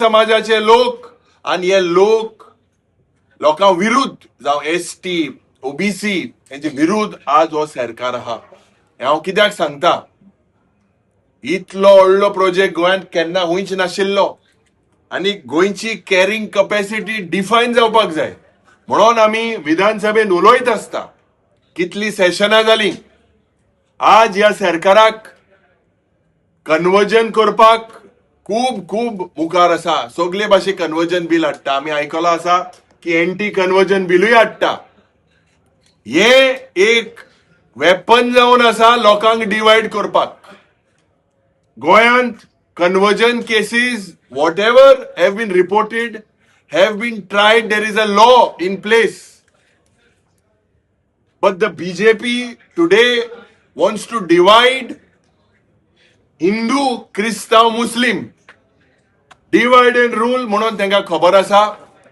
समाजाचे लोक आनी हे लोक लोकां विरुद्ध, जावं एसटी, ओबीसी, हेंचे विरुद्ध आज हो सरकार आहा. हें हांव कित्याक सांगता? इतलो व्हडलो प्रोजेक्ट गोंयांत केन्ना खंयच नाशिल्लो आनी गोंयची कॅरिंग कपॅसिटी डिफायन जावपाक जाय म्हणून आमी विधानसभेन उलयत आसता. कितली सेशनां जाली. आज ह्या सरकाराक कन्वर्जन करपाक खूब खूब मुखार आसा. सगले भाशे कन्वर्जन बील हाडटा. आमी आयकलां आसा की एंटी कन्वर्जन बिलूय हाडटा. हे एक वेपन जावन आसा लोकांक डिवायड करपाक. गोंयांत conversion cases, whatever have been reported, have been tried. There is a law in place, but the BJP today wants to divide Hindu, क्रिस्तांव, Muslim, divide and rule. म्हणून तांकां खबर आसा.